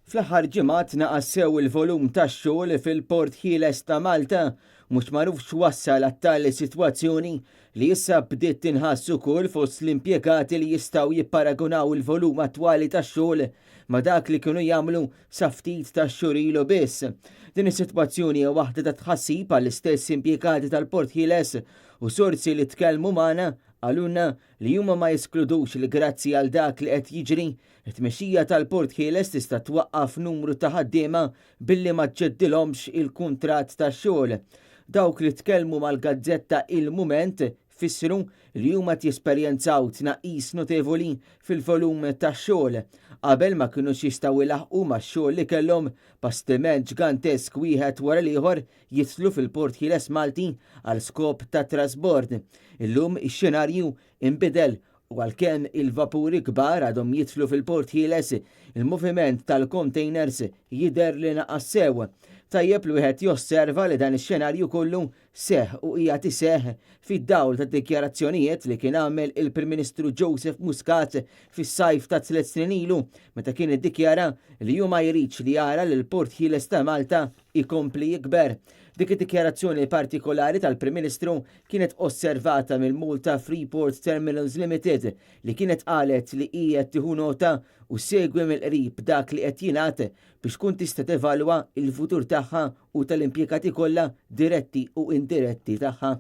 Fl-aħħar ġimgħat naqas sew il-volum tax-xogħol fil-Port Ħieles ta' Malta. Mhux magħruf x'wassal għat-tali sitwazzjoni li issa bdiet tinħass ukoll fost l-impjegati li jistgħu jipparagunaw il-volum attwali tax-xogħol ma' dak li kienu jagħmlu sa ftit tax-xhur ilu biss. Din is-sitwazzjoni hija waħda ta' tħassib għall-istess impjegati tal-Port Ħieles u sorsi li tkellmu magħna qalulna li huma ma jeskludux li grazzi għal dak li qed jiġri, it-tmexxija tal-Port Ħieles tista' twaqqaf numru ta' ħaddiema billi ma ġġeddilhomx il-kuntratt tax-xogħol. Dawk li tkellmu mal-gazzetta Il-Mument fissru li huma qed jesperjenzaw tnaqqis notevoli fil-volum tax-xogħol. Qabel ma kinux jistgħu jlaħħqu max-xogħol li kellhom, bastiment ġgantesk wieħed wara l-ieħor jidħlu fil-Port Ħieles Malti għal skop ta' trasbord. Illum ix-xenarju inbidel u għalkemm il-vapuri kbar għadhom jidħlu fil-Port Ħieles, il-moviment tal-containers jidher li naqas sew. Tajjeb li wieħed josserva li dan ix-xenarju kollu seħħ u qiegħed iseħħ fid-dawl tad-dikjarazzjonijiet li kien għamel il-Prim Ministru Joseph Muscat fis-sajf ta' tliet snin ilu meta kien iddikjara li hu ma jridx li jara li l-Port Ħieles ta' Malta ikompli jikber. Dik id-dikjarazzjoni partikolari tal-Prim Ministru kienet osservata mill-Malta Freeport Terminals Limited li kienet qalet li qiegħed tieħu nota u segwi mill-qrib dak li qed jingħad biex tkun tista' tevalwa il-futur tagħha u tal-impjegati kollha diretti u indiretti tagħha.